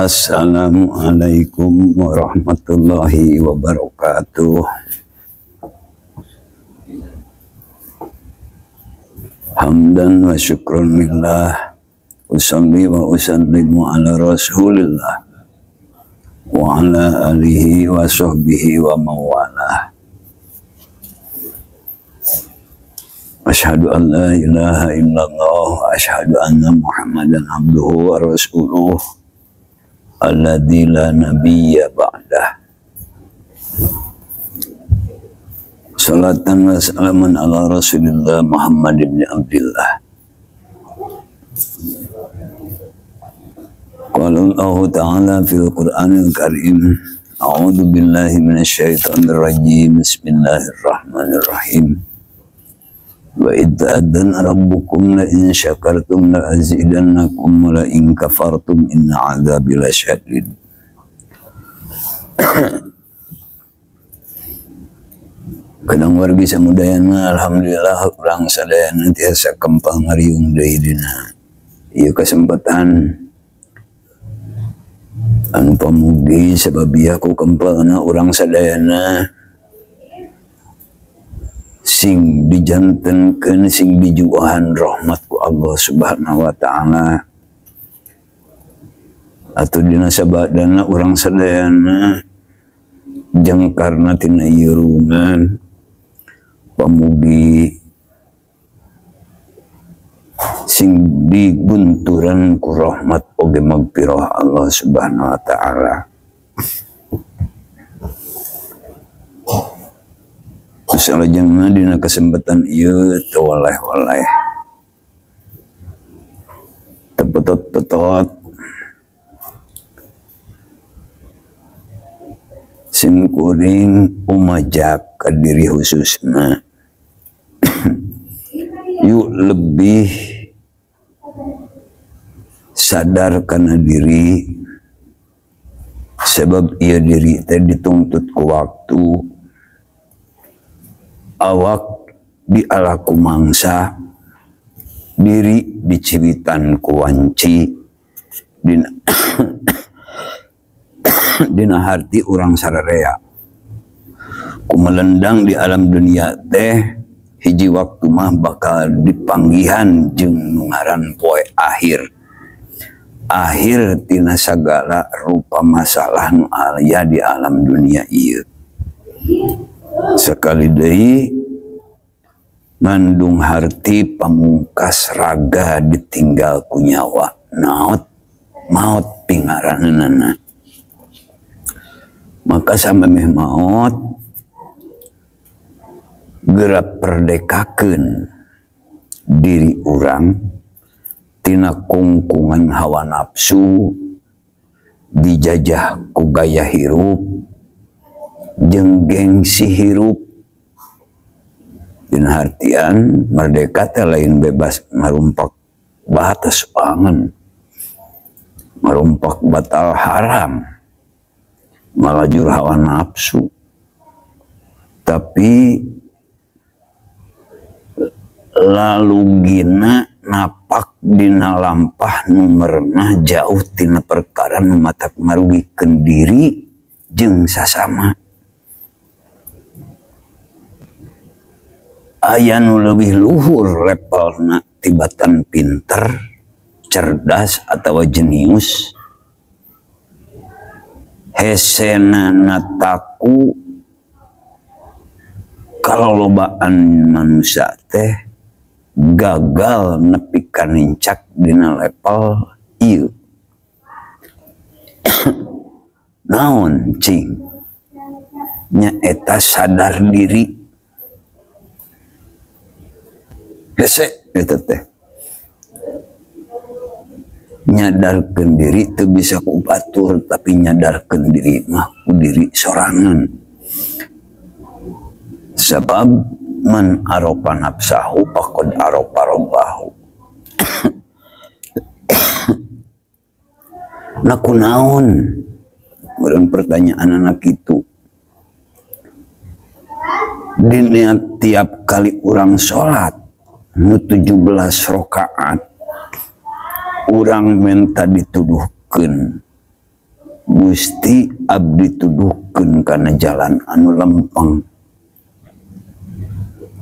Assalamualaikum warahmatullahi wabarakatuh. Hamdan wa syukran lillah, usalli wa usallimu ala rasulillah wa ala alihi wa sahbihi wa mawalah. Asyhadu an la ilaha illallah wa asyhadu anna Muhammadan abduhu wa rasuluh alladzi la nabiyya ba'dah. Salatan wa salaman ala rasulillah Muhammad ibn Abdillah. Qala Allah ta'ala fil Qur'anil Karim, a'udzu billahi minasyaitonir rajim, bismillahirrahmanirrahim. Wa idh ta'adzana rabbukum la in syakartum la azidannakum wa la in kafartum inna 'adzabi lasyadid. Kadang wargi samudayana, alhamdulillah urang sadayana tiasa kempal ngariung deui dina ieu kesempatan anu pamugi sabab ieu ku kempalna urang sadayana sing dijantenkeun sing dijuahan rahmat ku Allah Subhanahu wa taala, atau dina sabadana urang sadayana jeung karna tina ieu pamugi sing digunturan ku rahmat oge magfirah Allah Subhanahu wa taala. Salajengna dina kesempatan ieu teu waleh-waleh, teu petot-petot, sim kuring umajak ka diri khususna yuk lebih sadar kana diri, sebab ieu diri teh dituntut ku waktu, awak dialaku mangsa, diri diciwitan ku wanci, dina dina harti urang sararea ku melendang di alam dunia teh hiji waktu mah bakal dipanggihan jeung nu ngaran poe akhir. Akhir tina sagala rupa masalah nu aya di alam dunia ieu. Sekali deui ngandung harti pamungkas raga ditinggal ku nyawa, naot maot pingaranana. Maka samemeh maot geura perdekakeun diri urang tina kungkungan hawa nafsu, dijajah ku gaya hirup jeung gengsi hirup. Dina hartian merdeka teh lain bebas ngarumpak batas pangan, ngarumpak batal haram, malajur hawa nafsu, tapi lalugina napak dina lampah nu merenah jauh tina perkara nu matak marugikeun diri jeung sasama. Aya nu leuwih luhur levelna tibatan pinter, cerdas atawa jenius, hesena nataku kalolobaan manusia teh gagal nepi ka nincak dina level ieu. Naon cing nyaeta sadar diri. Hese eta teh nyadarkeun diri teu bisa ku batur, tapi nyadarkeun diri mah ku diri sorangan. Sebab man arofa nafsahu faqad arofa rabbahu. Nah kunaon meureun pertanyaan anak itu, dina tiap kali urang salat nu 17 rakaat urang menta dituduhkeun Gusti abdi tuduhkeun kana jalan anu lempeng.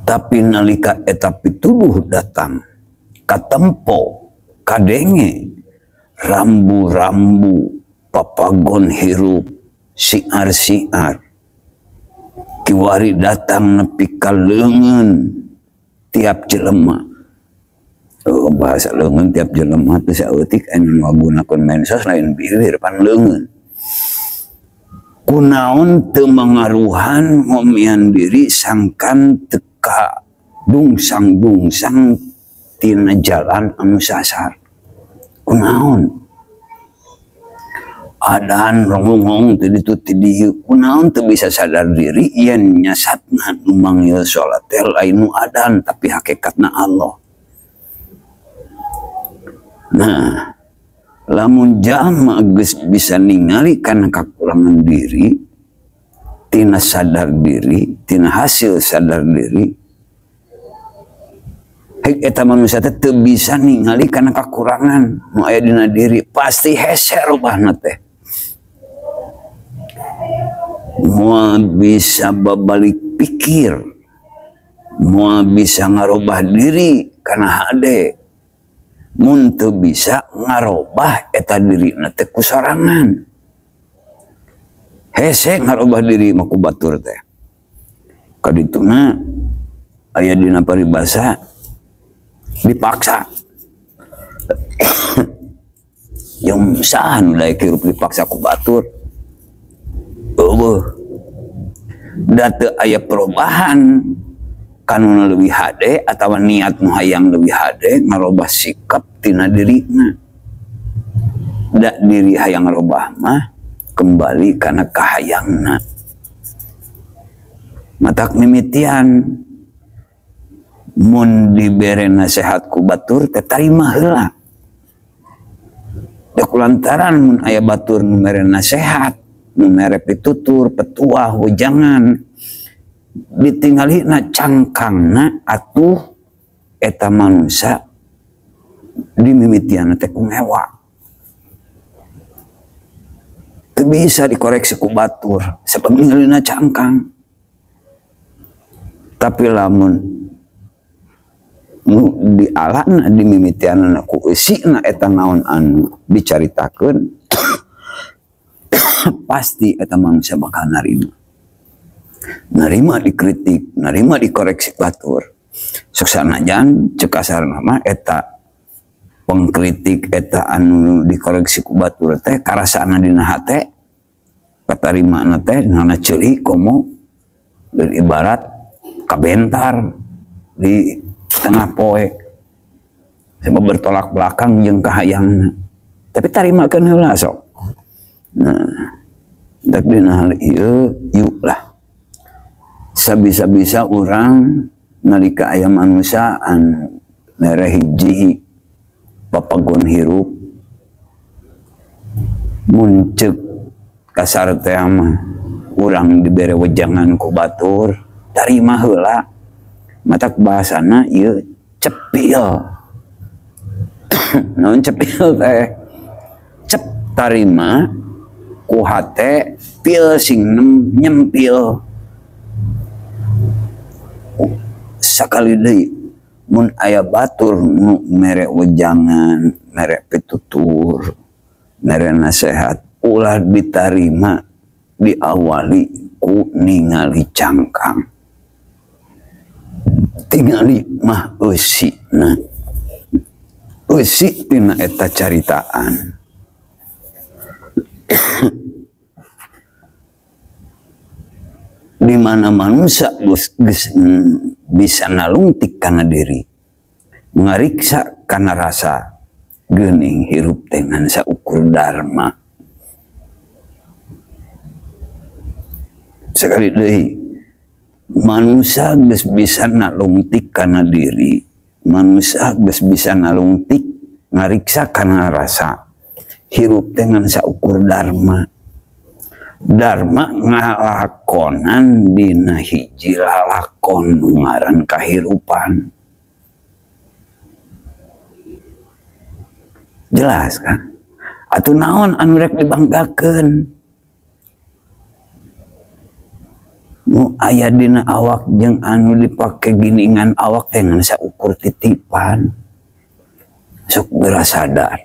Tapi nalika eta pituduh datang katempo kadenge rambu-rambu papagon hirup siar-siar kiwari datang nepi ka leungeun tiap jelema. Oh, bahasa leungeun tiap jelema teh saeutik anu ngagunakeun medsos lain bibir pan leungeun. Kunaon teu mangaruhan ngomian diri sangkan teka dungsang-dungsang tina jalan anu sasar. Kunaon adan rongong teu ditu ti dieu, kunaon teu bisa sadar diri yen nyasatna nu manggil salat teh lain nu adan tapi hakikatna Allah. Nah, lamun jalma geus bisa ningali kana kakurangan diri, tina sadar diri, tina hasil sadar diri, hek eta manusia teh teu bisa ningali kana kakurangan nu aya dina diri, pasti hese robahna teh. Moal bisa babalik pikir, moal bisa ngarobah diri kana hade. Mun teu bisa ngarobah eta dirina teh ku sorangan. Hese ngarobah diri mah ku batur teh. Kadituna aya dina paribasa dipaksa. Yang saha nu daek hirup dipaksa ku batur? Eueuh. Da teu aya perubahan kanu leuwih hade atawa niat nu hayang leuwih hade ngarobah sikap tina dirina. Da diri hayang ngarobah mah kembali kana kahayangna. Matak mimitian mun dibere nasihat ku batur teh tarima heula. Da kulantaran mun aya batur nu mere nasihat, nu mere pitutur, petuah, wejangan, ditinggalina cangkangna atuh eta manusia dimimitian teh ku ngewa. Teu bisa dikoreksi ku batur sebab ningalina cangkang. Tapi lamun nu dialana dimimitianna ku eusina eta naon anu dicaritakeun pasti eta manusia bakal narima. Narima dikritik, narima dikoreksi batur. Sok sanajan cek kasarna mah eta pengkritik eta anu dikoreksi ku batur teh karasana dina hate katarimana teh nana ceuli komo dan ibarat kabentar di tengah poe sebab bertolak belakang jeung kahayangna, tapi tarimakeun heula sok. Nah, dak dina hal ieu yuk lah sabisa-bisa urang nalika aya manusia anu mere hiji papagon hirup mun ceuk kasar teh mah urang dibere wejangan ku batur tarima heula. Matak bahasana ieu cepil. Naon cepil teh? Cep tarima ku hate pil sing nyempil. Sakali deui mun aya batur nu mere wejangan, mere pitutur, mere nasehat, ulah ditarima diawali ku ningali cangkang. Tingali mah eusina. Eusi tina eta caritaan. Di mana manusia bisa nalungtik kana diri, ngariksa kana rasa, geuning hirup teh ngan saukur dharma. Sekali deui, manusia geus bisa nalungtik kana diri, manusia geus bisa nalungtik ngariksa kana rasa, hirup teh ngan saukur dharma. Dharma ngalakonan dina hiji lalakon nu ngaran kahirupan. Jelas kan? Atuh naon anu rek dibanggakeun? Nu aya dina awak jeung anu dipake giningan awak teh ngan saukur titipan. Sok geura sadar.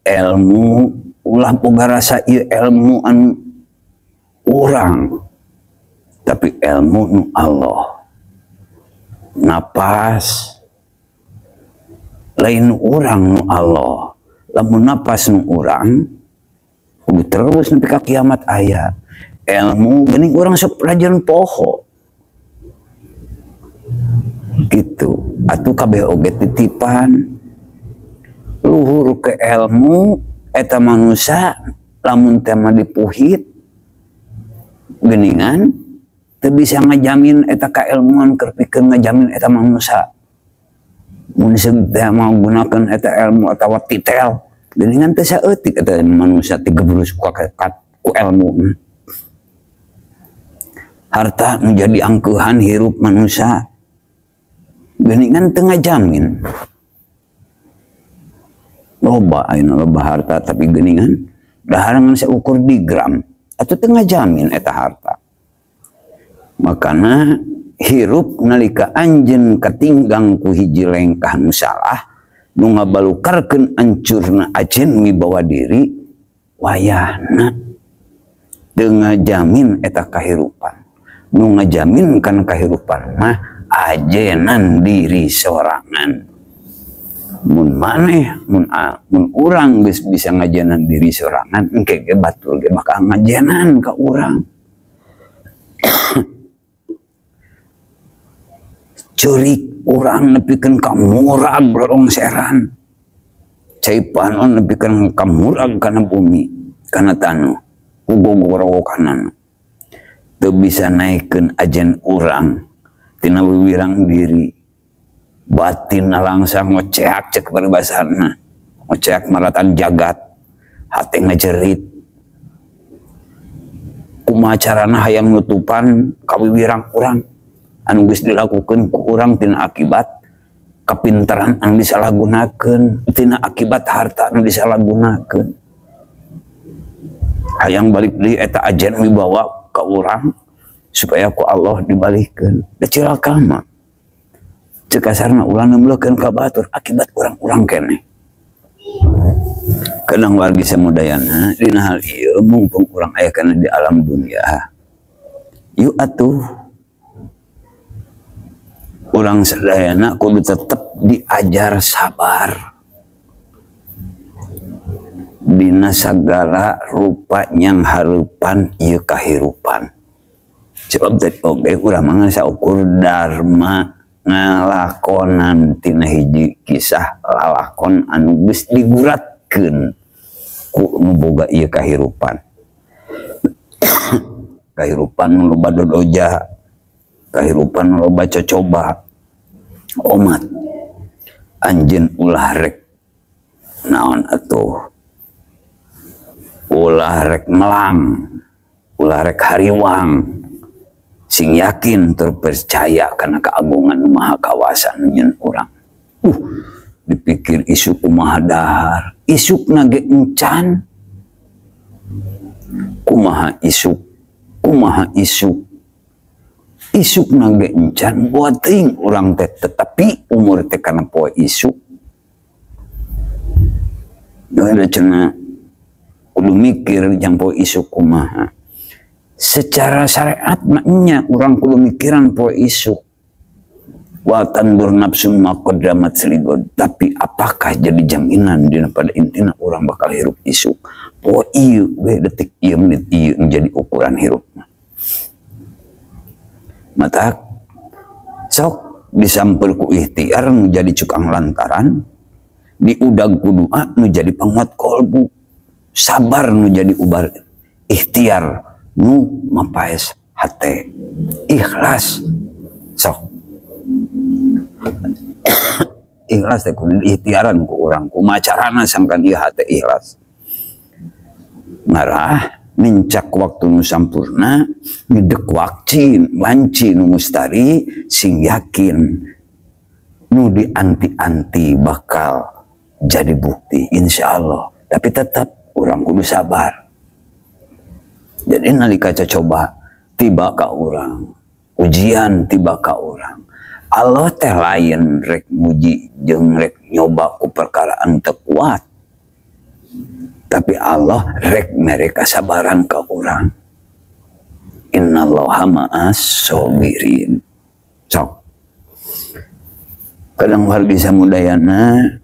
Ilmu ulah boga rasa ieu ilmu anu urang, tapi ilmu nu Allah. Napas lain urang nu Allah. Lamun napas nu urang kudu terus nepi ka kiamat aya. Ilmu geuning urang sok pelajaran poho. Gitu. Atuh kabeh oge titipan. Luhur ke ilmu eta manusia lamun teh mah dipuhit geuningan teu bisa ngajamin eta kailmuan keur pikeun ngajamin eta manusia. Mun seug teh mau gunakeun eta ilmu atawa titel geuningan teh saeutik eta manusia tigebrus ku ilmu. Harta nu jadi angkeuhan hirup manusia geuningan teu ngajamin. Loba ayeuna loba harta tapi geuningan dahar ngan saukur di gram atuh teu ngajamin eta harta. Makana hirup nalika anjeun katinggang ku hiji lengkah nu salah nu ngabalukarkeun ancurna ajen wibawa diri wayahna teu ngajamin eta kahirupan. Nu ngajamin kana kahirupan mah ajenan diri sorangan. Mun maneh mun urang geus bisa ngajenan diri sorangan engke ge batur ge bakal ngajenan ka urang. Curik urang nepikeun ka murag lolongseran. Cai panon nepikeun ka murag kana bumi, kana taneuh, ku gogorowokanana. Teu bisa naikeun ajen urang tina wiwirang diri. Batin langsung ngoceak cek paribasana, ngoceak maratan jagat, hate ngajerit. Kumaha carana hayang nutupan kawiwirang urang anu geus dilakukeun ku urang tina akibat kapintaran anu disalahgunakeun, tina akibat harta anu disalahgunakeun. Hayang balik deui eta ajen wibawa ka urang supaya ku Allah dibalikeun. Da cilaka mah. Cek kasarna ulah nembleukeun ka batur akibat urang-urang keneh. Kadang wargi samudayana dina hal ieu mumpung urang aya kana di alam dunia. Yuk atuh urang sadayana kudu tetep diajar sabar dina sagala rupa yang hareupan ieu kahirupan. Sebab tadi oge urang mah saukur dharma ngalakonan tina hiji kisah lalakon anu geus diguratkeun ku nu boga ieu kahirupan. Kahirupan nu loba dodoja, kahirupan nu loba cocoba. Omat anjeun ulah rek naon atuh, ulah rek melang, ulah rek hariwang, sing yakin terpercaya karena keagungan Maha Kawasa nyen urang. Dipikir isuk kumaha dahar, isuk nage encan, kumaha isuk, kumaha isuk, isuk nage encan, buat ting urang teh tetapi umur teh kana poe isuk. Ada cenah kudu mikir jang poe isuk kumaha. Secara syariat maknya urang kudu mikiran poe isuk. Wa tandur nafsun ma qaddamat ligod. Tapi apakah jadi jaminan dina pada intina urang bakal hirup isuk? Poe ieu we detik ieu menit ieu menjadi ukuran hirup. Mata sok disamper ku ikhtiar menjadi cukang lantaran, diudag ku doa menjadi penguat kolbu, sabar menjadi ubar ikhtiar nu mapaes hate ikhlas sok ikhlas teh kudu ikhtiaran ku urang kumaha carana sangkan ieu hate ikhlas ngarah nincak waktu nu sampurna ngedek wakci wanci nu mustari sing yakin nu dianti-anti bakal Jadi bukti insya Allah. Tapi tetap urang kudu sabar. Jadi nalika coba tiba ka urang, ujian tiba ka urang, Allah teh lain rek muji jeung rek nyoba ku perkara anu teu kuat. Tapi Allah rek mere kasabaran ka urang. Innallaha ma'as sabirin. Sok. Kadang wargi samudayana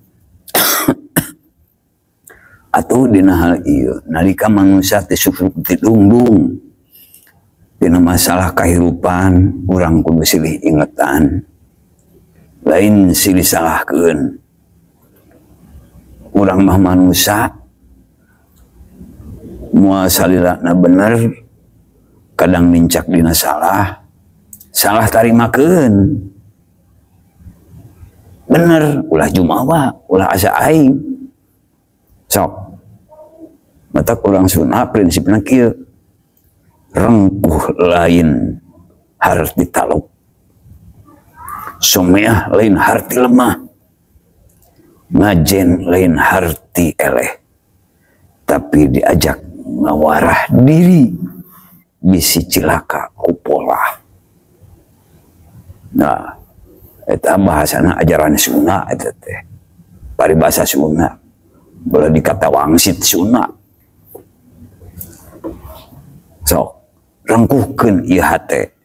atuh dina hal ieu nalika manusia teh sufruk ti dungdung dina masalah kahirupan urang kudu silih ingetan, lain silih salahkeun. Urang mah manusia moal salilana bener, kadang nincak dina salah, salah tarimakeun. Bener ulah jumawa, ulah asa aing. Sok mata kurang sunah prinsipna kieu, rengkuh lain harti taluk, someah lain harti lemah, ngajen lain harti eleh, tapi diajak ngawarah diri bisi cilaka ku pola. Nah eta bahasana ajaran sunah eta teh, paribasa sunah. Boleh dikata wangsit sunah. Sok rengkuhkeun ieu hate.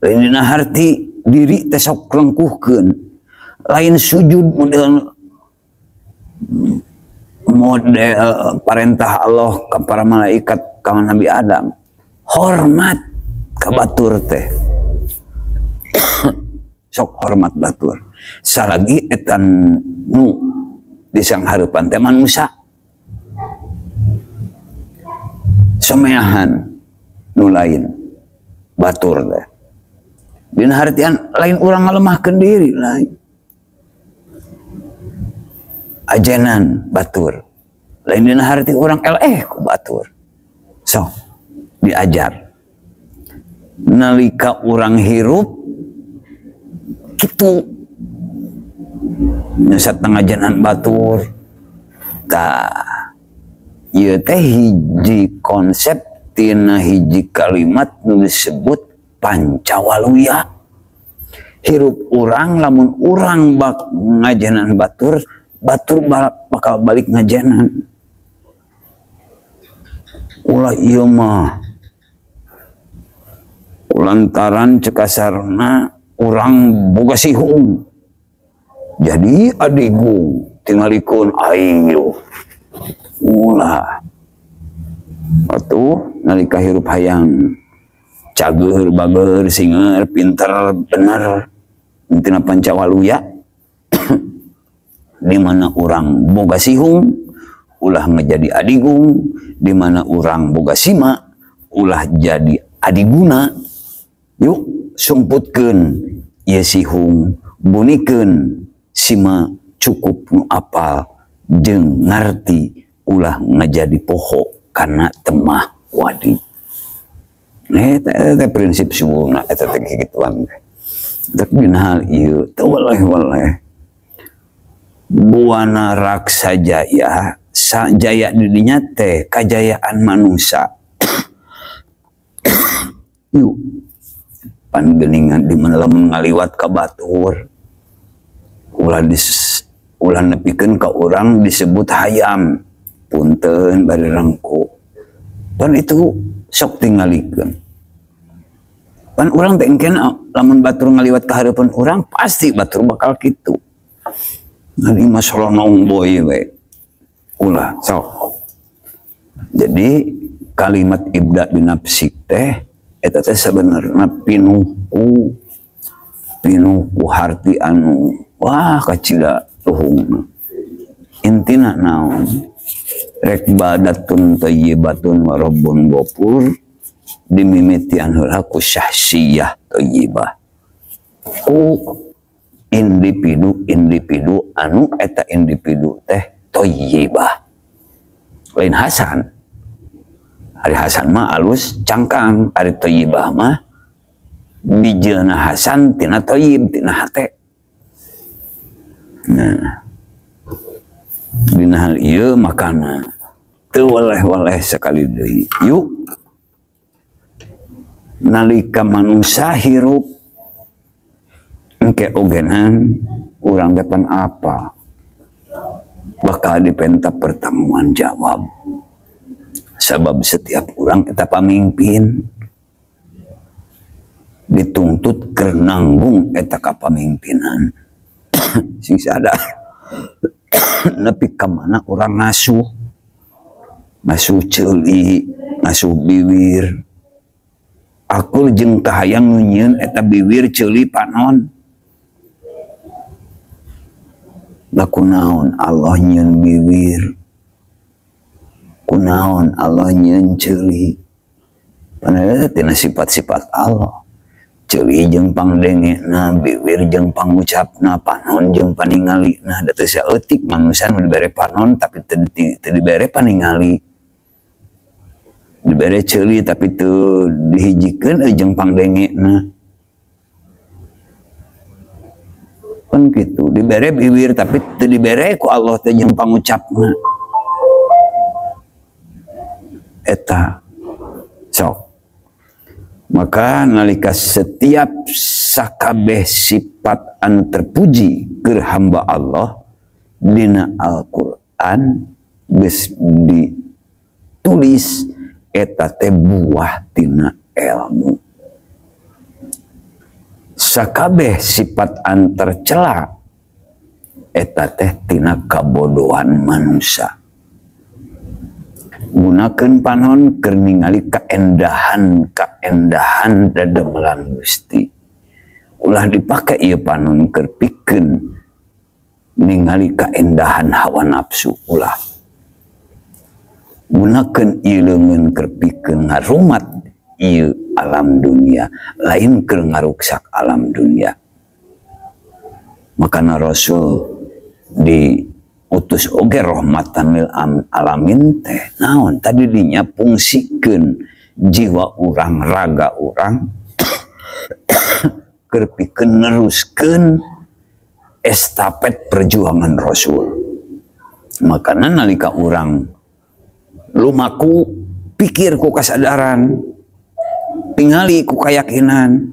Lain dina harti diri teh sok rengkuhkeun. Lain sujud model parentah Allah ka para malaikat ka Nabi Adam. Hormat ka batur teh. Sok hormat batur. Salagi eta nu di sang hareupan teh manusia. Someahan nu lain batur teh. Dina hartian lain urang ngalemahkeun diri lain. Ajenan batur. Lain dina harti urang eleh ku batur. Sok diajar. Nalika urang hirup kitu nyesat ngajenan batur. Tah ieu teh hiji konsep tina hiji kalimat nu disebut pancawaluya. Hirup urang lamun urang bak ngajenan batur, batur bakal balik ngajenan. Ulah ieu mah lantaran cekasarna urang boga sihung. Jadi adigung tingalikeun aing yo. Ulah. Atuh nalika hirup hayang cageur bager singer pinter bener tina pancawaluya di mana urang boga sihung ulah ngejadi adigung, di mana urang boga sima ulah jadi adiguna. Yuk sumputkeun ieu sihung, bunikeun sima cukup nu apal jeung ngarti ulah ngajadi poho kana temah wadi. Eta prinsip suwuna eta teh kikituan teh. Tapi dina hal ieu teu waleh-waleh. Buana raksa jaya, sajaya di dinya teh kajayaan manusia. Yuk pan geuningan di mana lamun ngaliwat ka batur ulah nepikeun ka urang disebut hayam punten bari rengkuh. Pan itu sok tingalikeun. Pan urang teh engken lamun batur ngaliwat ka hareupeun urang pasti batur bakal kitu. Ngan ieu mah solonong boy we. Ulah sok. Jadi kalimat ibda binafsik teh eta teh sebenarnya pinuh ku harti anu wah kacida tuhungna. Intina naon? Rek badatun thayyibatun wa rabbun ghafur dimimitian heula ku syahsiyah thayyibah. Ku individu-individu anu eta individu teh thayyibah. Lain Hasan. Ari Hasan mah alus cangkang, ari thayyibah mah bijeuna Hasan tina thayyib tina hate. Nah, Dina hal ieu makana teu weleh-weleh sekali deui. Yuk nalika manusia hirup engke ogenan urang depan apa bakal dipenta pertanggungan jawab. Sabab setiap orang kita pamimpin dituntut keur nanggung eta kapamimpinan. Sing sadar nepi ka mana urang ngasuh, ngasuh ceuli, ngasuh biwir. Akur jeung kahayang nu nyieun eta biwir ceuli panon. Lah kunaon Allah nyieun biwir, kunaon Allah nyieun ceuli. Padahal tina sifat-sifat Allah. Ceuli jeung pangdengena, biwir jeung pangucapna, panon jeung paningalina. Da teu saeutik manusia nu dibere panon tapi teu dibere paningali. Dibere ceuli tapi teu dihijikeun jeung pangdengena. Kan kitu, dibere biwir tapi teu dibere ku Allah teh jeung pangucapna. Eta sok. Maka nalika setiap sakabeh sifat anu terpuji keur hamba Allah dina Al-Qur'an geus ditulis eta teh buah tina ilmu. Sakabeh sifat anu tercela eta teh tina kabodohan manusia. Gunakeun panon keur ningali kaendahan-kaendahan dademelan Gusti. Ulah dipake ieu panon keur pikeun ningali kaendahan hawa nafsu ulah. Gunakeun ieu leungeun keur pikeun ngarumat ieu alam dunia, lain keur ngaruksak alam dunia. Makana Rasul diutus oge rahmatan lil alamin teh naon tadi dinya fungsikeun jiwa urang, raga urang keur pikeun neruskeun estafet perjuangan Rasul. Makana nalika urang lumaku pikir ku kasadaran, tingali ku kayakinan,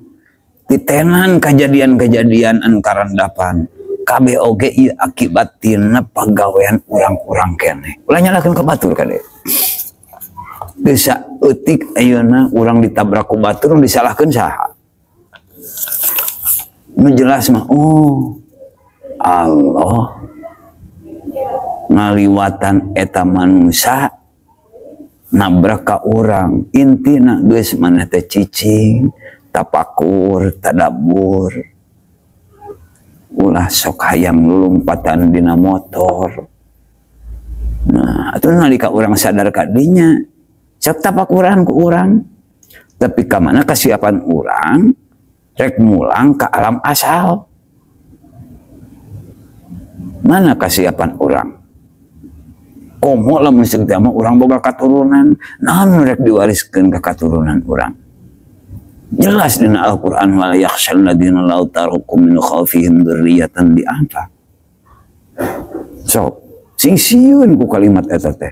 titenan kejadian-kejadian anu karandapan kabeh oge ieu akibat tina pagawean urang-urang keneh. Ulah nyalahkeun ka batur kade. Geus saeutik ayeuna urang ditabrak ku batur disalahkeun saha? Nu jelas mah oh Allah ngaliwatan eta manusia nabrak ka urang. Intina geus maneh teh cicing, tapakur, tadabbur. Ulah sok hayang lulumpatan dina motor. Nah, atuh nalika urang sadar ka dinya, sok tapakuran ku urang. Tapi ka mana kasiapan urang rek mulang ka alam asal? Mana kasiapan urang? Komo lamun seuk teh mah urang boga katurunan, naon rek diwariskeun ka katurunan urang? Jelas dina Al-Qur'an wala yakhshal ladina law taraku min khaufihim dzurriyyatan bi'afa. Sok sing sieun ku kalimat eta teh.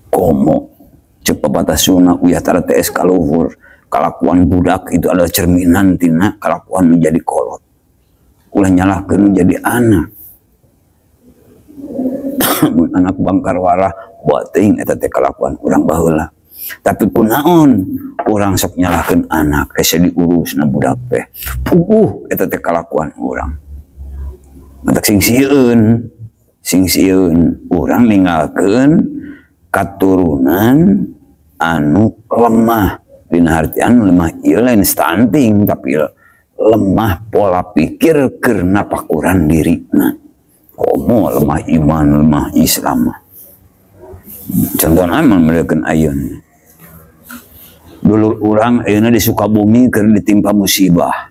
Komo ceuk pepatah Sunda uyah tara teh kaluhur, kalakuan budak itu adalah cerminan tina kalakuan menjadi kolot. Ulah nyalahkeun menjadi anak. Mun anak bangkar warah buat teuing eta teh kalakuan urang baheula. Tapi kunaon urang sok nyalahkeun anak hese diurus na budak teh. Puguh eta teh kalakuan urang. Matak sing sieun urang ninggalkeun katurunan anu lemah. Dina hartian lemah ieu lain stunting tapi lemah pola pikir keur napakuran dirina. Komo lemah iman, lemah Islam. Contohna mah mereukeun ayeuna. Dulur urang ayeuna di Sukabumi keur ditimpa musibah.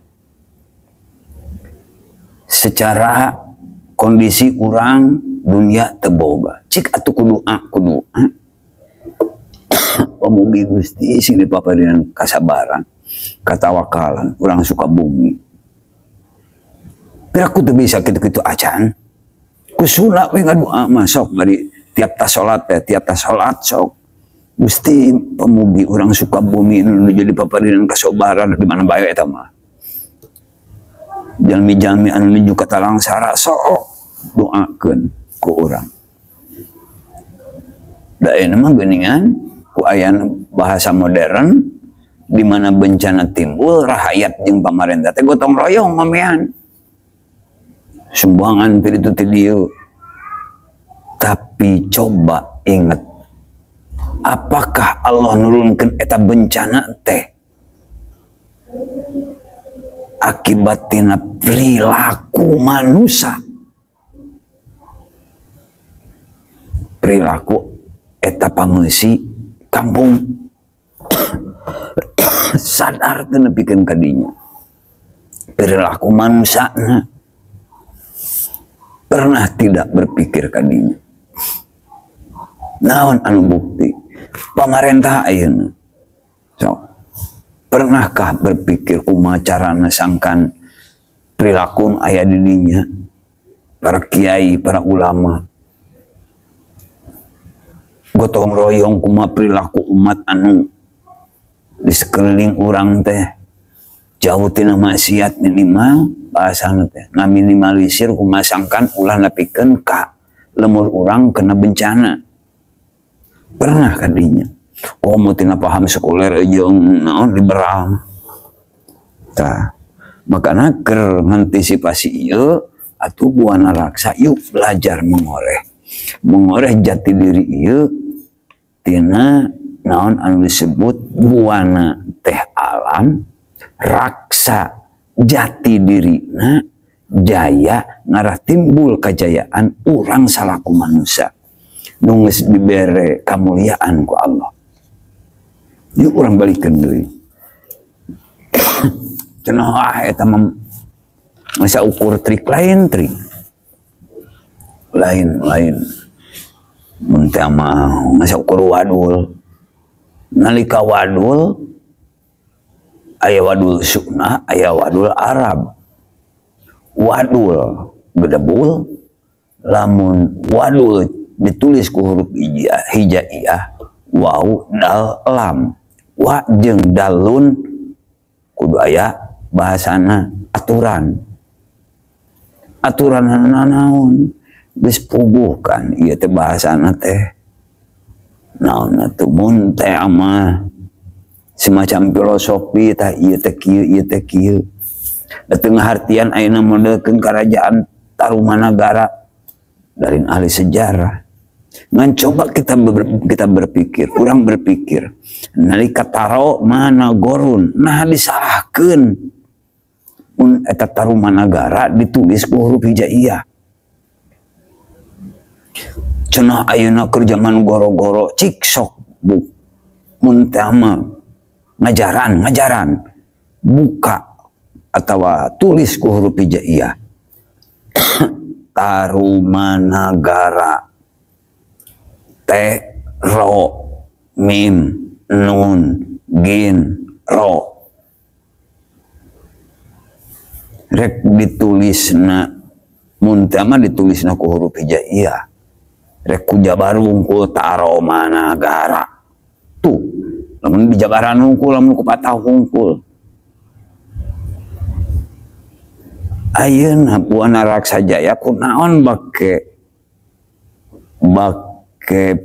Secara kondisi urang dunia teu boga. Cik atuh kudu a kudu a. Pamugi Gusti sing dipaparinan kasabaran, katawakalan urang Sukabumi. Piraku teu bisa kitu-kitu acan. Kusuna we ngadoa mah sok bari tiap tas salat teh, tiap tas salat sok. Gusti pemugi urang Sukabumi nu jadi paparinan kasobaran di mana bae eta mah. Jalmi-jalmi anu nuju ka talangsara sok doakeun ku urang. Da ayeuna mah geuningan ku ayana bahasa modern di mana bencana timbul rahayat jeung pamarentah teh gotong royong ngomean. Sumbangan ti ditu ti dieu. Tapi coba ingat, apakah Allah nurunkeun eta bencana teh akibat tina perilaku manusia? Perilaku eta pangeusi kampung sadar teu nepikeun ka dinya. Perilaku manusiana pernah tidak berpikir ka dinya. Naon anu bukti? Pamarentah ayeuna. So, pernahkah berpikir kumaha carana sangkan perilaku aya di dinya? Para kiai, para ulama gotong royong kumaha perilaku umat anu di sekeliling urang teh jauh tina maksiat minimal bahasana teh ngaminimalisir kumaha sangkan ulah nepikeun ka lemur urang kena bencana. Pernah kadinya komo tina paham sekuler jeung naon liberal. Tah, makana keur ngantisipasi ieu atuh Buana Raksa yuk belajar mengoreh. Mengoreh jati diri ieu tina naon anu disebut buana teh alam, raksa jati dirina jaya ngarah timbul kajayaan urang salaku manusia nu geus dibere kamuliaan ku Allah. Yuk urang balikeun deui. Cenah ah eta mah masa ukur trik lain trik. Lain-lain. Mun teh mah masa ukur wadul. Nalika wadul aya wadul sunnah, aya wadul Arab. Wadul gedebul, lamun wadul ditulis ku huruf hijaiyah, waw dal lam. Wa jeung dalun kudu aya bahasana aturan. Aturan naon? Geus puguh kan ieu teh bahasana teh. Naon atuh mun teh mah semacam filosofi tah ieu teh kieu ieu teh kieu. Da teu ngahartian ayeuna modelkeun karajaan Tarumanagara dari ahli sejarah. Ngan coba kita berpikir, urang berpikir nalika taro mana gorun, nah disalahkeun mun eta Tarumanagara ditulis ku huruf hijaiyah. Cenah ayeuna keur jaman goro-goro cik sok bu mun teh mah ngajaran buka atawa tulis ku huruf hijaiyah. Tarumanagara T ro mim nun gin ro rek ditulisna mun teh mah ditulisna ku huruf hijaiyah rek ku jabar wungkul Tarumanagara tuh lamun dijabaran wungkul lamun ku patah wungkul. Ayeuna Buana Raksa Jaya kunaon bake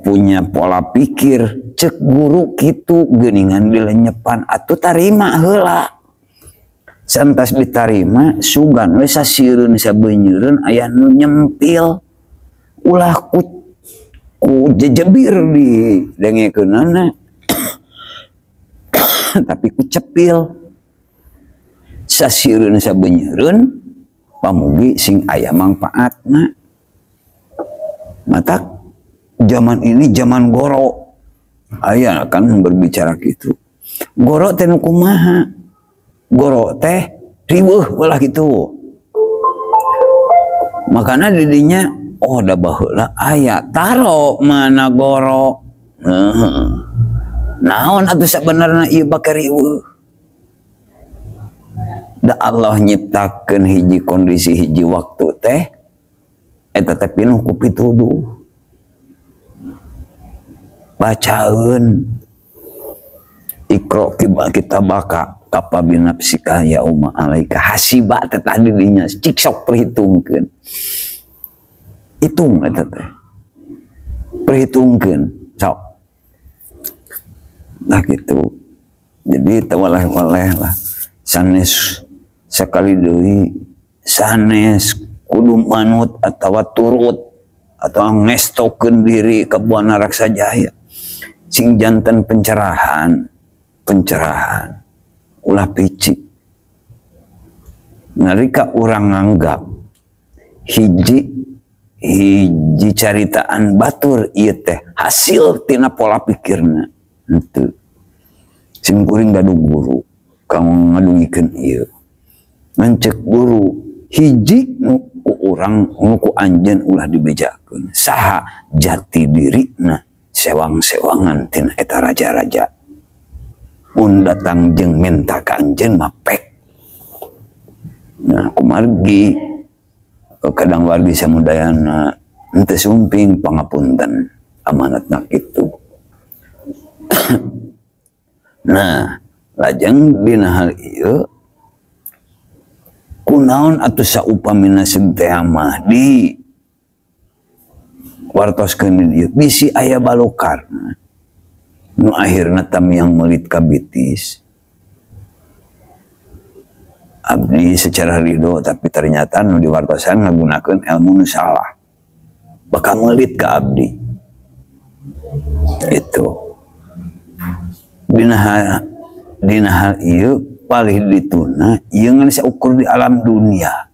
punya pola pikir cek guru kitu geuningan dilenyepan atuh tarima heula. Santas ditarima sugan we sasireun sabeunyereun aya nu nyempil ulah ku jejebir di dengekeunana tapi ku cepil sasireun sabeunyereun pamugi sing aya mangpaatna. Mata zaman ini zaman goro aya kan berbicara gitu. Goro teh nu kumaha? Goro teh riweuh ulah gitu. Makana didinya oh da baheula aya taro mana goro. Heeh. Naon atuh sabenerna ieu bake riweuh? Da Allah nyiptakeun hiji kondisi hiji waktu teh Eta teh pinuh ku pituduh. Bacaeun Iqra kitabaka kafa binafsika yauma alaika hasiba teh tadi dinya cik sok perhitungkeun. Hitung eta teh. Perhitungkeun sok. Nah gitu. Jadi tewaleh-waleh lah sanes sekali deui sanes kudu manut atawa turut atau ngestokeun diri ka Buana Raksa Jaya sing janten pencerahan pencerahan ulah picik nalika urang nganggap hiji hiji caritaan batur ieu teh hasil tina pola pikirna henteu. Sim kuring gaduh guru kanggo ngadugikeun ieu ngan ceuk guru hiji nu ku urang nu ku anjeun ulah dibejakeun saha jati dirina sewang-sewangan tina eta raja-raja mun datang jeung minta ka anjeun mah pek. Nah kumargi kadang wargi samudayana henteu sumping pangapunten amanatna kitu. Nah lajeng dina hal ieu kunaon atuh saupamina teh mah di wartoskeun di dieu bisi aya balokar nu akhirna tamiang meulit ka bitis. Abdi secara ridho tapi ternyata nu diwartosan ngagunakeun ilmu nu salah bakal meulit ka abdi itu. Dina hal ieu palih dituna ieu ngan saukur di alam dunia.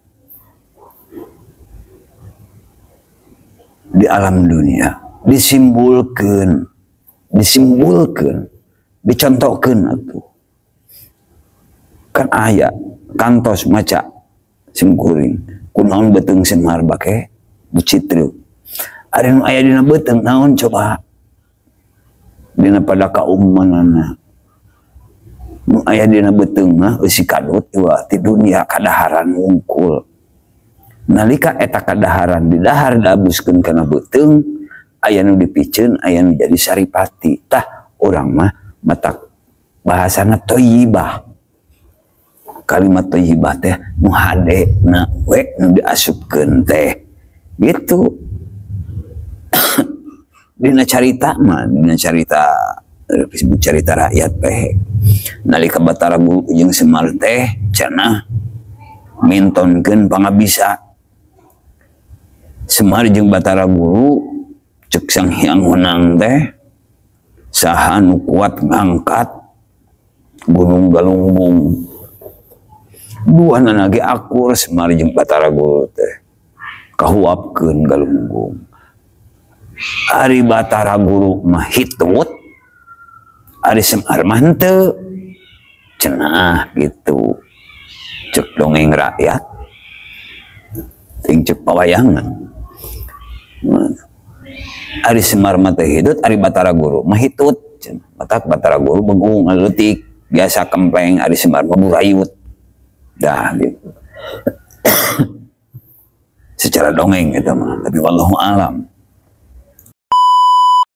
Di alam dunia disimbulkeun, disimbulkeun, dicontohkeun atuh. Kan aya kantos maca sim kuring kunaon beuteung Semar bake bucitreuk. Ari nu aya dina beuteung naon coba? Dina pada kaumanana nu aya dina beuteung mah eusi kadut ieu ti dunia kadaharan wungkul. Nalika eta kadaharan didahar diabuskeun kana beuteung aya nu dipiceun aya nu jadi saripati. Tah urang mah matak bahasana thayyibah. Kalimat thayyibah teh nu hade na we nu diasupkeun teh gitu. Dina carita mah dina carita disebut carita rakyat teh nalika Batara Guru jeung Semar teh cenah mintonkeun pangabisa Semar jeung Batara Guru ceuk Sang Hyang Wenang teh saha nu kuat ngangkat Gunung Galunggung duanana ge akur Semar jeung Batara Guru teh kahuapkeun Galunggung. Ari Batara Guru mah hitut, ari Semar mah henteu. Cenah gitu. Cek dongeng rakyat, ting cek pawayangan. Ari Semar mah teh hitut, ari Batara Guru mah hitut. Cenah matak Batara Guru begung leutik, biasa kempleng, ari Semar mah burayut. Dah gitu. Secara dongeng eta mah, tapi wallahu alam.